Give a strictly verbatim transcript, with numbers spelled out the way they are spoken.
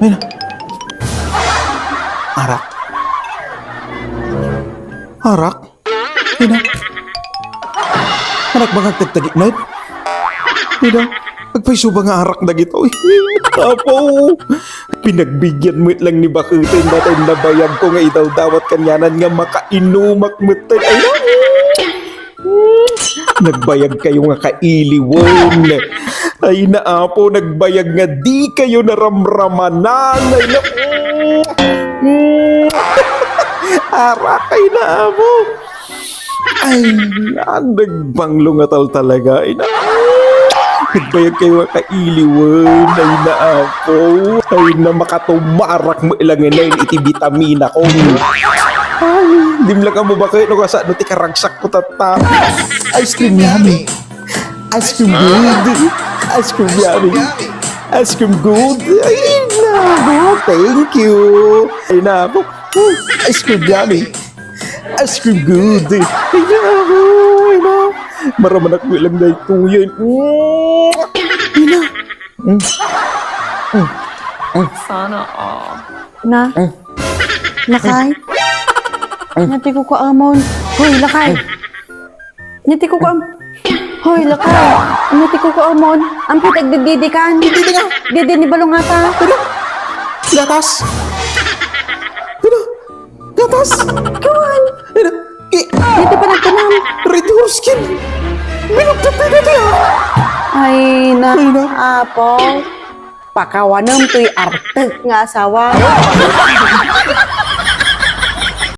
Ay na. Arak. Arak? Ay na. Anak, bangag tagtagik na. Ay na. Agpayso ba nga arak dagitoy? Apo. Pinagbigyan met lang ni Baketen daytoy nabayag ko nga idawdawat kanianan nga makainumak met. Ay na. Nagbayag kayo nga kailiwen. Ay na, Apo, nagbayag nga di kayo naramramanan. Ay na. Mm. Arak, ay na, Apo. Ay na, nagbanglo nga tal talaga. Ay na. Nagbayag kayo nga kailiwen. Ay na, Apo. Ay na, makatumarak mo ilangan na iti bitamina ko. Ay, dimla ka mo ba kayo no kasano ti karagsak ko tatta? Ice cream yummy. Ice cream good. Ice cream yummy. Ice cream good. Ay, na, thank you. Ay na, Apo. Ice cream yummy. Ice cream good. Ay na, Apo. Ay na. Maramanak mo ilang daytoyen. Ay na. Mm. Mm. Mm. Sana all. Na? Mm. Lakay? Mm. Nati ko kaamon. Hoy, Lakay. Mm. Nati ko kaam-, Hoy, Lakay. Nati ko kaamon. Ang pitag dididi kan. Dididi nga. Didi ni Balungata. Ano? Gatas? Ano? Gatas? Kawan. Ano? Eh, Dito pa nagtanam. Red Horse Kid. Binugtot na dito. Ay, na, Ay, na. Apo. Pakawanem toy artek nga asawa.